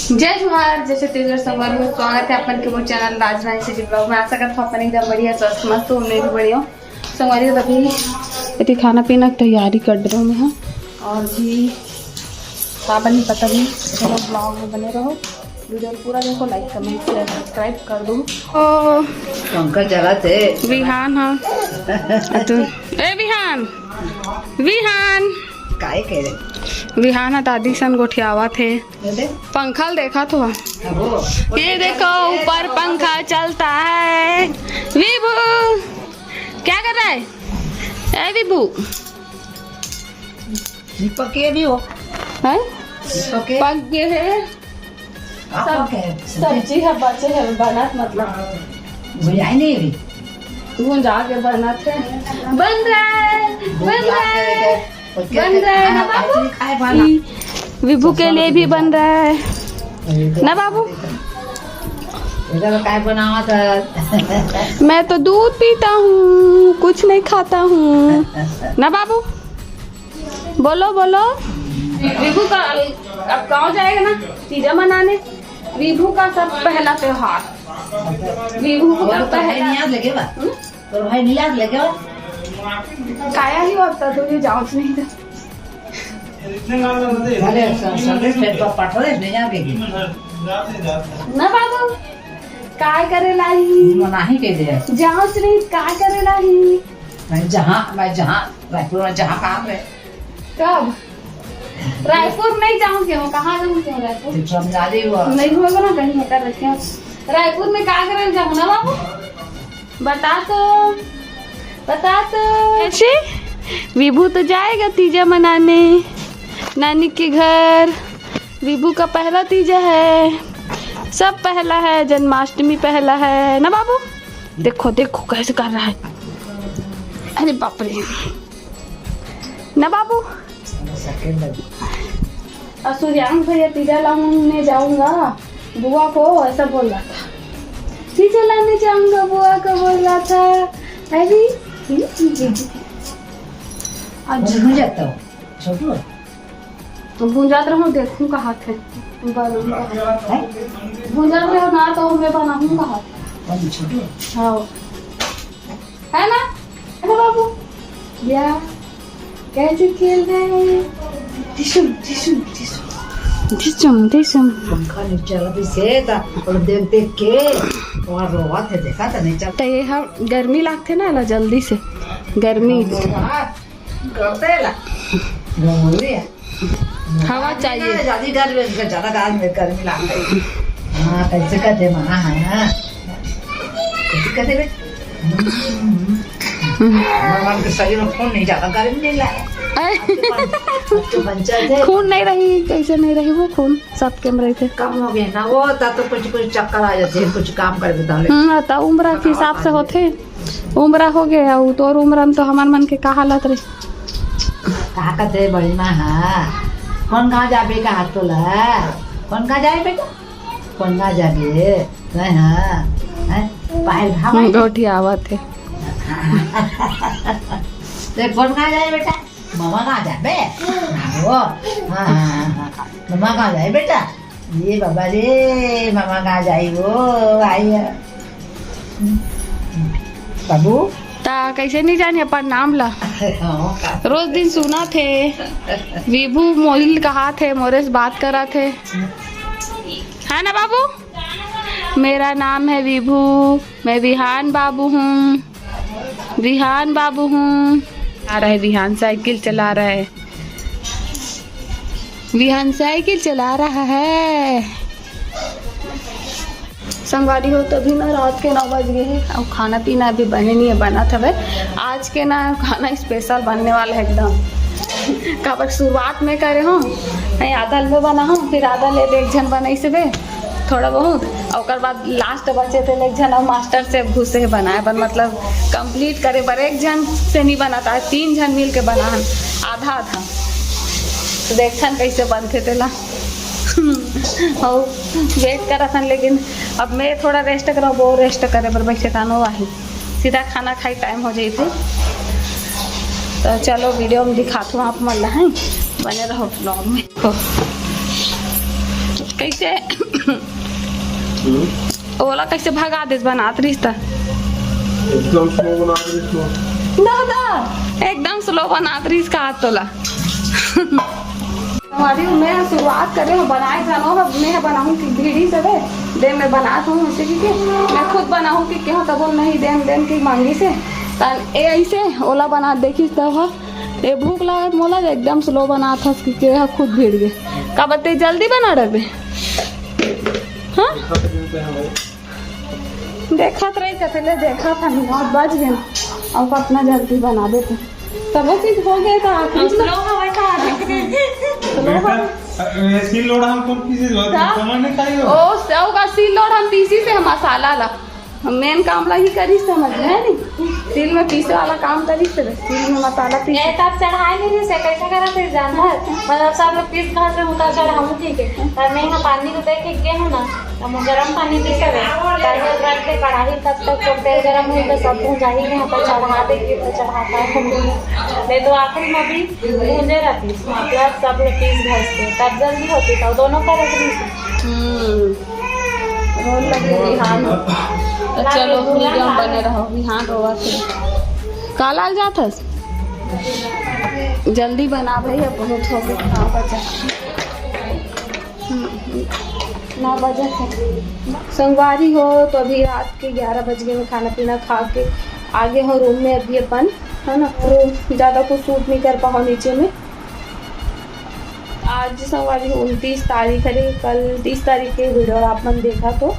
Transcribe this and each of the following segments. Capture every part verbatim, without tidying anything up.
जय जोहार, जय छत्तीसगढ़ संगवारी हो, स्वागत है अपन के मोर चैनल राजरानी सिटी ब्लॉग में। आशा करत हूँ अपन एकदम बढ़िया, स्वस्थ, मस्त हो, मैं भी बढ़िया हूँ। संगवारी हो, अभी एती खाना पीना के तैयारी कर रहे हूँ मैं, हाँ। और भी का बनी पता नहीं, चलो ब्लॉग में बने रहो, वीडियो पूरा देखो, लाइक कमेंट शेयर सब्सक्राइब कर दो। ओ पंखा चला थे। विहान, हाँ। अतु, ए विहान, विहान। काय कह रहे? विहान ह दादी सन गोठियावत हे। पंखा ल देखा तो। ये देखो, ऊपर पंखा चलता है। विभू, क्या कर रहा है? ए विभू, दीपक ये भी हो। हैं? दीपक के पक गए हैं। आप सब पक गए? सब्जी है, बचे है, बनत मतलब। बुझाई नहीं अभी। भुंजा के बनत है। बन रहा है, बन रहा है। बन रहा है ना बाबू? विभू के लिए भी बन रहा है ना बाबू? काय बनावा था? मैं तो दूध पीता हूँ, कुछ नहीं खाता हूँ ना बाबू। बोलो बोलो। विभू का अब गाँव जाएगा ना तीजा मनाने। विभू का सब पहला त्योहार। विभू का पहला। तोर भाई नहीं याद लेके आओ। काया ही होता तो ये जांच नहीं था। अरे, स-, संदेश भेज पर पठो दे, नहीं आवे की। ना बाबू, काय करे लाई? मनाही के दे। जांच नहीं, काय करे लाई? मैं जहाँ, मैं जहाँ, रायपुर में जहाँ काम है। कब? रायपुर नहीं जाऊँ क्यों? कहाँ जाऊँ क्यों रायपुर? तो समझा दे वो। नहीं होगा ना, कहीं होकर रखे। रायपुर में का करे जाऊँ ना बाबू? बता तो, बता तो। कैसे? विभू तो जाएगा तीजा मनाने नानी के घर। विभू का पहला तीजा है, सब पहला है, जन्माष्टमी पहला है ना बाबू। देखो, देखो कैसे कर रहा है। अरे बाप रे, ना बाबू। और सूर्यांश भैया तीजा लाने जाऊंगा बुआ को, ऐसा बोल रहा था। तीजा लाने जाऊंगा बुआ को बोल रहा था। अरे, आज भूंजत हो, छोटू? तो भूंजत रहूं, देखूं कहाँ थे। हैं? भूंजत रहो ना, तो मैं बनाऊं कहाँ थे? छोटू? हाँ। है ना? है ना बाबू? या, कैसे खेल रहे हैं? टिशुम, टिशुम, टिशुम। टिशुम, टिशुम। पंखा नीचे लगी से था, और देख देख के, और रोवा थे, देखा था नीचे। तो ये हम गर्मी लागथे ना, ला जल्दी से। गर्मी। हाँ, करते ला। गर्मी है। हवा चाहिए। ज्यादा गर्मी, ज्यादा गर्मी, गर्मी लागथे। हाँ, कैसे कहते मना है, हाँ। कैसे कहते बे? हम्म। हमारे तो शरीर में खून नहीं जाता, गर्मी नहीं लाया। अरे। अब तो बन-, अब तो बन जाते। खून नहीं रही, कैसे नहीं रही वो खून? सबके में रहिथे। कम हो गए ना वो, तब तो कुछ, कुछ चक्कर आ जाते हैं, कुछ काम कर बिता ले। हम्म, त उम्र के हिसाब से होथे। उम्र हो गए, अउ तोर उम्र में तो हमर मन के का हालत रही। का कहते बड़ी माँ, हाँ? कौन कहाँ जाबे का हाथ तोला? कौन कहाँ जाए बेटा? कौन कहाँ जाबे? हैं, हाँ? हैं? बाहर भाव हम्म, है? गोठियावत हे। ते कौन कहाँ जाए बेटा? मामा कहाँ जाबे? हाँ, वो। हाँ, हाँ, हाँ, हाँ। मामा कहाँ जाए बेटा? ये बाबा रे, मामा कहाँ जाए वो? आई है। बाबू। ता कैसे नहीं जाने अपन नाम ला? हाँ, का? रोज दिन सुना थे, विभू मोहिल कहा थे, मोरे से बात करा थे, है ना बाबू? मेरा नाम है विभू, मैं विहान बाबू हूँ, विहान बाबू हूँ। आ रहा है विहान, साइकिल चला रहा है, विहान साइकिल चला रहा है। संगवारी हो, तभी ना रात के नौ बज गए हैं, अब खाना पीना अभी बने नहीं है, बनत हवे। आज के ना खाना स्पेशल बनने वाला है एकदम। काबर शुरुआत में करे हूँ, नहीं आधा ले बना हूँ, फिर आधा ले एक झन बनाई से बे थोड़ा बहुत, और ओकर बाद लास्ट बचे थे एक झन और मास्टर से घुसे बनाए बर, मतलब कंप्लीट करे बर एक झन से नहीं बनाता है, तीन झन मिल के बना हन आधा आधा। तो देखथन कैसे बनथे तेला। और वेट करत हन, लेकिन अब मैं थोड़ा रेस्ट करब, वो रेस्ट करे बर बैठे तानो आही, सीधा खाना खाई टाइम हो जाई थे। तो चलो वीडियो में दिखात हूँ आप मन ला, हैं? बने रहो ब्लॉग में। कैसे? हम्म। ओला कैसे भगा देस बनात रहिस त? एकदम स्लो बनात रहिस तो। दादा, एकदम स्लो बनात रहिस का तोला? हमारी मैं शुरुआत करे हो बनाए जानो हो, मैं बनाहूँ कि भीड़ी से दे, दे मैं बनात हूँ उसे कि, कि मैं खुद बनाहूँ कि क्यों तब नहीं देम देम की मांगी से। तन ए ऐसे ओला बना देखिस त हो, ए भूख लागत मोला, एकदम स्लो बनात हस कि के ह खुद भीड़ गे। का बते जल्दी बना डरबे? हाँ? देखत रही कते ले देखत हन, नौ बज गे। अब अपना जल्दी बना देते। तबो चीज हो गया था, आखिर में। स्लो हवा था। स्लो हवा। बेटा, अ, सील लोढ़ा हम कौन किसी बात का? समझ नहीं पाई हो। ओ, सेव का सील लोढ़ा हम तीसी से मसाला ला। मेन काम ला ही करिस, समझ में है नहीं। सील में पीसे वाला काम करिस, सील में मसाला पीस। ए, तब चढ़ाए नहीं रहिस, कैसे करत रहिस जानत? मतलब सब लोग पीस घास में उतार चढ़ाऊँ, ठीक है। पर मैं यहाँ पानी को देख के गए हूँ ना, तो मैं गरम पानी पी के गए। तब वो रख के कढ़ाई तब तक तो तेल गरम हुई, तो सब भूंजा ही गए, तो चढ़ा दे के, तो चढ़ाता है। नहीं तो आखिरी में भी भूंजे रहती, मतलब सब लोग पीस घास के, तब जल्दी होती, तो दोनों का रख दी। हम्म। रोल लगे बिहान। तो चलो, वीडियो में बने रहो, बिहान रोवा थे। का लाल जात हस? जल्दी बना भाई, अब बहुत हो गया, काम का चक्कर। हम्म, नौ बजे थे। संगवारी हो, तो अभी रात के ग्यारह बज गए, मैं खाना पीना खा के आ गए हो रूम में। अभी अपन, है ना, रूम ज़्यादा कुछ शूट नहीं कर पाओ नीचे में। आज संगवारी उनतीस तारीख हरे, कल तीस तारीख के वीडियो आप मन देखा तो,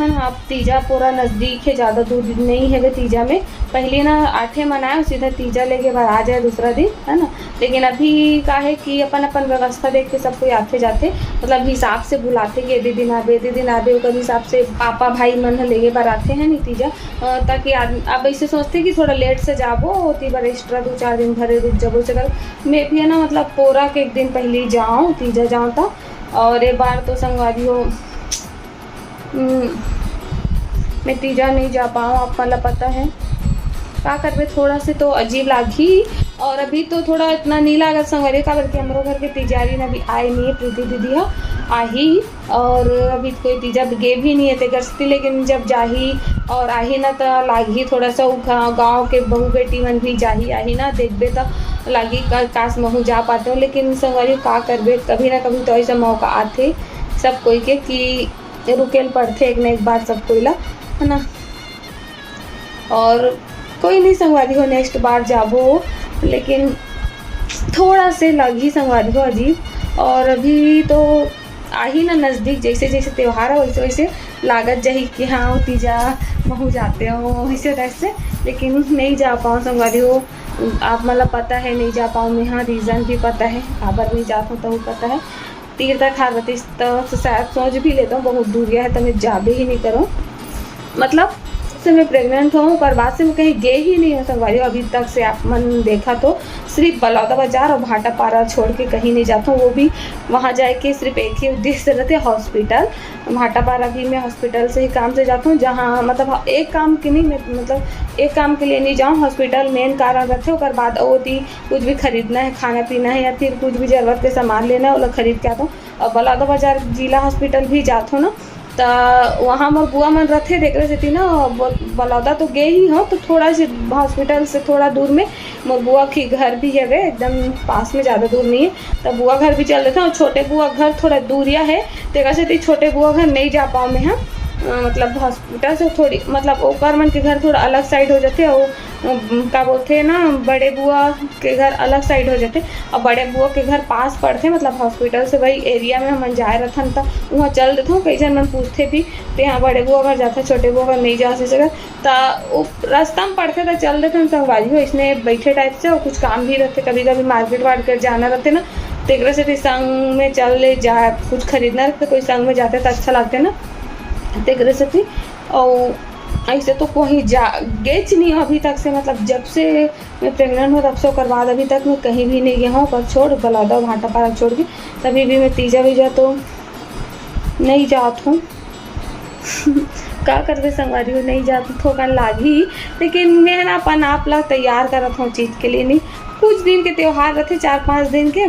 है ना। अब तीजा पूरा नजदीक है, ज़्यादा दूर नहीं है वे तीजा में। पहले ना आठे मनाए, सीधा तीजा लेके बाद आ जाए दूसरा दिन, है ना। लेकिन अभी का है कि अपन अपन व्यवस्था देख के सब कोई आते जाते, मतलब हिसाब से बुलाते कि एदे दिन आबे, एदे दिन आबे, ओकर हिसाब से पापा भाई मन ह लेगे बर आते हैं नहीं तीजा। अ, ताकि आदमी अब ऐसे सोचते कि थोड़ा लेट से जाबो, ओती बर एक्स्ट्रा दो चार दिन भरे रुक जाबो, से कर मैं भी है ना, मतलब, पोरा के एक दिन पहले जाऊँ, तीजा जाऊँ तो। और ये बार तो संगवारी हो, हम्म, मैं तीजा नहीं जा पाऊँ, आप मन ला पता है। का करबे, थोड़ा से तो अजीब लागही। और अभी तो थोड़ा इतना नहीं लागत संगवारी, काबर कि हमरो घर के तिजारी ना भी आए नहीं है, प्रीति दीदी ह आही। और अभी कोई तीजा गे भी नहीं है तेकर सेती, लेकिन जब जाही और आही ना, त लागही थोड़ा सा। उ गाँव, गाँव के बहू बेटी मन भी जाही आही ना, देखबे त लागी का, काश महू जा पाते हो। लेकिन संगवारी का करबे, कभी ना कभी तो ऐसा मौका आथे सब कोई के कि रुके ल पड़थे एक ना एक बार सब कोई ला, है ना। और कोई नहीं संगवारी हो, नेक्स्ट बार जाबो, लेकिन थोड़ा से लगही संगवारी हो अजीब। और अभी तो आही ना नजदीक, जैसे जैसे त्योहार है वैसे वैसे लागत जाही कि हाँ, तीजा महू जाते हो, वैसे वैसे। लेकिन नहीं जा पाऊँ संगवारी हो, आप मन ला पता है नहीं जा पाऊँ मैं, हाँ, रीज़न भी पता है, काबर नहीं जात हूँ तो पता है। तीर तक हार बतीस तो शायद सोच भी लेता हूँ, बहुत दूरिया है तो मैं जाबे ही नहीं करूँ। मतलब से मैं प्रेग्नेंट हूँ, पर बाद से मैं कहीं गे ही नहीं हूँ संगवारी हो। अभी तक से आप मन देखा तो सिर्फ बलौदा बाजार और भाटापारा छोड़ के कहीं नहीं जाता हूँ। वो भी वहाँ जाए के सिर्फ एक ही उद्देश्य रहते, हॉस्पिटल। भाटापारा भी मैं हॉस्पिटल से ही काम से जाता हूँ, जहाँ मतलब एक काम के नहीं, मैं मतलब एक काम के लिए नहीं जाऊँ, हॉस्पिटल मेन कारण रहते। ओकर बाद ओती कुछ भी खरीदना है, खाना पीना है या फिर कुछ भी जरूरत के सामान लेना है, ओला खरीद के आता हूँ। और बलौदा बाजार जिला हॉस्पिटल भी जात हो ना, त वहाँ मोर बुआ मन रथे, तेकरे सेती ना ब-, बलौदा तो गे ही हो, तो थोड़ा से हॉस्पिटल से थोड़ा दूर में मोर बुआ के घर भी हवे, एकदम पास में, ज़्यादा दूर नहीं है। त बुआ घर भी चल देते हैं, और छोटे बुआ घर थोड़ा दूरिया है, तेकरे सेती छोटे बुआ घर नहीं जा पाऊँ मैं, हाँ। अ, मतलब हॉस्पिटल से थोड़ी, मतलब ओकर मन के घर थोड़ा अलग साइड हो जाते, और अ, का बोलते हैं ना, बड़े बुआ के घर अलग साइड हो जाते, और बड़े बुआ के घर पास पड़ते, मतलब हॉस्पिटल से वही एरिया में हमन जाए रहथन, त वहाँ चल देथन। कई झन मन पूछते भी, "ते यहाँ बड़े बुआ घर जाता, छोटे बुआ घर नहीं जा सकत?" त वो रास्ता में पड़ते त चल देथन संगवारी हो, इसने बैठे टाइप से, और कुछ काम भी रहते, कभी कभी मार्केट वार्केट जाना रहते ना, तेकरे सेती संग में चल ले जा, कुछ खरीदना रहते, कोई संग में जाते त अच्छा लगते ना, तेकरे सेती। और ऐसे तो कहीं जा गेच नहीं हूँ अभी तक से, मतलब जब से मैं प्रेग्नेंट हूँ तब से ओकर बाद अभी तक मैं कहीं भी नहीं गया हूँ, पर छोड़ बलौदा भाटापारा छोड़ के, तभी भी मैं तीजा वीजा तो नहीं जात हूँ। का करबे संगवारी हो, नहीं जात हूँ, थोकन लागही, लेकिन मैं ना अपन आप ला तैयार करत हूँ चीज के लिए। नहीं, कुछ दिन के त्योहार रहते, चार पाँच दिन के,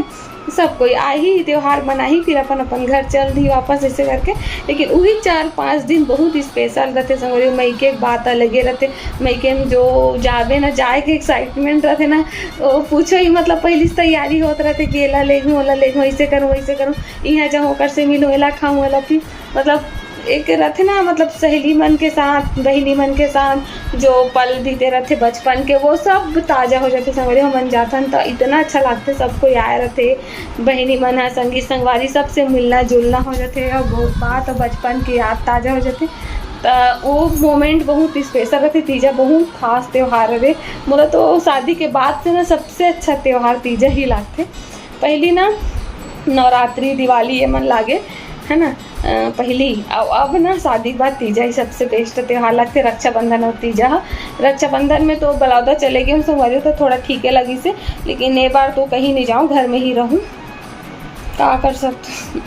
सब कोई आही, त्योहार मनाही, फिर अपन अपन घर चल दी वापस, ऐसे करके। लेकिन वही चार पाँच दिन बहुत स्पेशल रहते संगवारी हो। मइके के बात अलगे रहते, मइके में जो जाबे ना, जाए के एक्साइटमेंट रहते ना, वो पूछो ही। मतलब पहली से तैयारी होत रहते कि एला लेगहूँ, ओला लेगहूँ, ऐसे करूँ, वैसे करूँ, यहाँ जाऊँ, ओकर से मिलूँ, एला खाऊँ, एला पी, मतलब एक रहते ना, मतलब सहेली मन के साथ, बहिनी मन के साथ जो पल बीते रहते बचपन के, वो सब ताजा हो जाते संगवारी हो। हमन जाथन तो इतना अच्छा लगते, सब कोई आए रहते, बहिनी मन ह, संगी संगवारी, सबसे मिलना जुलना हो जाते और बहुत बात और बचपन की याद ताजा हो जाते। तो वो मोमेंट बहुत स्पेशल रहते। तीजा बहुत खास त्योहार हरे। मोला तो शादी के बाद से ना सबसे अच्छा त्योहार तीजा ही लगते। पहली ना नवरात्रि, दिवाली ये मन लागे, है ना, अ, पहली। अब, अब ना शादी के बाद तीजा ही सबसे बेस्ट त्योहार लगते, रक्षाबंधन और तीजा ह। रक्षाबंधन में तो बलौदा चले गए संगवारी हो, तो थोड़ा ठीके लगिस हे, लेकिन ए बार तो कहीं नहीं जाऊँ, घर में ही रहूँ, का कर सकते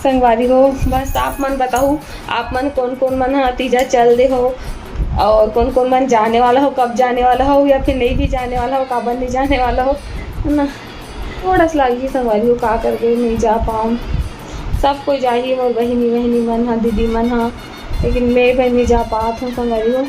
संगवारी हो। बस आप मन बताओ, आप मन कौन कौन मन ह तीजा चल दे हो, और कौन कौन मन जाने वाला हो, कब जाने वाला हो, या फिर नहीं भी जाने वाला हो, काबर नहीं जाने वाला हो, है ना। थोड़ा सा लागी संगवारी हो, का करबे, नहीं जा पाऊँ। सब कोई जाही, मोर बहिनी, बहिनी मन ह, दीदी मन ह, लेकिन मैं बहिनी जा पात हूँ संगवारी हो।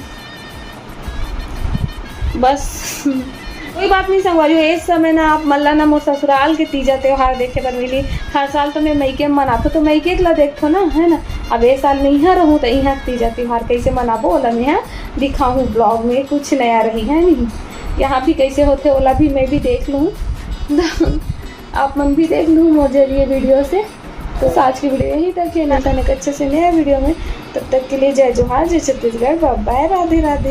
बस कोई बात नहीं संगवारी हो, इस समय ना आप मन ला ना मोर ससुराल के तीजा त्योहार देखे बर मिली। हर साल तो मैं मइके में मनाथो, तो मइके ला देखथो ना, है ना। अब ए साल मैं इहाँ रहूँ तो इहाँ के तीजा त्योहार कैसे मनाबो, ओला मैं इहाँ दिखाहूँ ब्लॉग में, कुछ नया रही है नहीं, यहाँ भी कैसे होते ओला भी मैं भी देख लूँ। आप मन भी देख लूँ मोर जरिए वीडियो से। तो आज की वीडियो यहीं तक है, मिलता है एक अच्छे से नया वीडियो में। तब तक के लिए जय जोहार, जय छत्तीसगढ़, बाय बाय, राधे राधे।